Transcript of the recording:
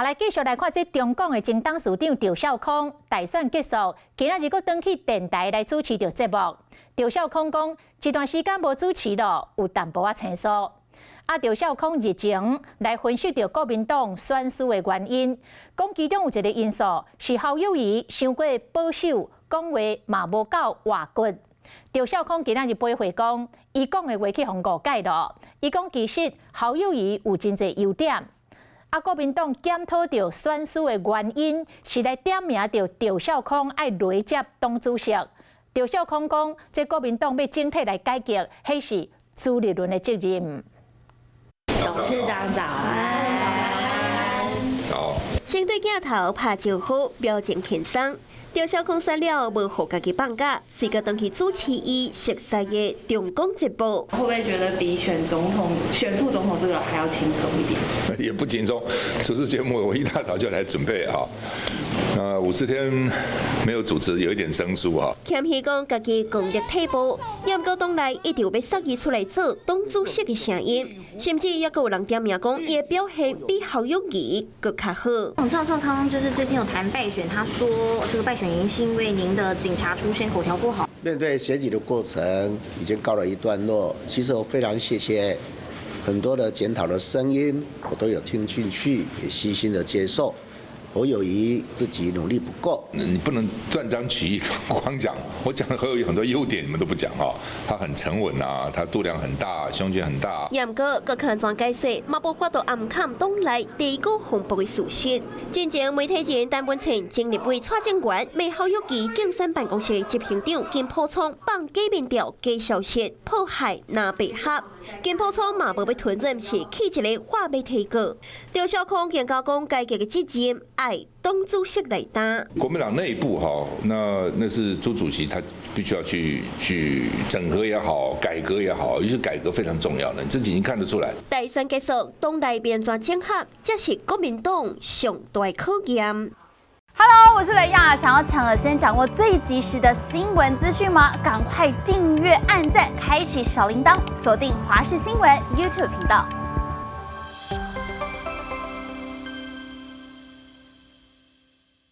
來繼續來看這中廣的前董事長趙少康大選結束，今仔日閣轉去電台來主持著節目。趙少康講，這段時間無主持咯，有淡薄仔生疏。啊，趙少康日前來分析著國民黨選輸的原因，講其中有一個因素是侯友宜傷過保守，講話嘛無夠活骨。趙少康今仔日回講，伊講的話去予誤解咯。伊講其實侯友宜有真濟優點。啊，國民黨檢討著選輸的原因，是來點名著趙少康愛來接黨主席。趙少康講，這國民黨欲整體來改革，彼是朱立倫的責任。董事長早安。早。先對鏡頭拍招呼，表情輕鬆。趙少康選了無予家己放假，隨閣轉去主持伊熟悉的中廣節目。會不會覺得比選總統、選副總統這個還要輕鬆一點？也不輕鬆，主持節目我一大早就來準備啊。50天沒有主持，有一點生疏啊。謙虛講家己強力退步，毋過黨內一直有欲塑伊出來做黨主席的聲音，甚至猶閣有人點名講，伊的表現比侯友宜閣較好。趙少康就是最近有談敗選，他說這個敗選原因是因為您的警察出身，口條不好。面對選舉的過程已經告了一段落，其實我非常謝謝很多的檢討的聲音，我都有聽進去，也悉心的接受。侯友宜自己努力不夠，你不能斷章取義，光講。我講侯友宜很多優點，你們都不講哦。他很沉穩啊，他度量很大，胸襟很大。毋過，閣看怎解釋，嘛無法度掩藏黨內第一個風暴的事實。進前媒體人陳文茜、前立委蔡正元、罵侯友宜競選辦公室執行長金溥聰放假民調假消息，破壞藍白合。金溥聰嘛無欲吞忍，是氣一个話欲提告。趙少康更加講改革的責任愛黨主席來擔。國民黨內部哈，那是朱主席他必須要去整合也好，改革也好，尤其改革非常重要的，這已經看得出來。大選結束，黨內變怎整合，這是國民黨上大考驗。 Hello，我是雷亞，想要搶先掌握最及時的新聞資訊嗎？趕快訂閱、按讚、開啟小鈴鐺，鎖定華視新聞 YouTube 頻道。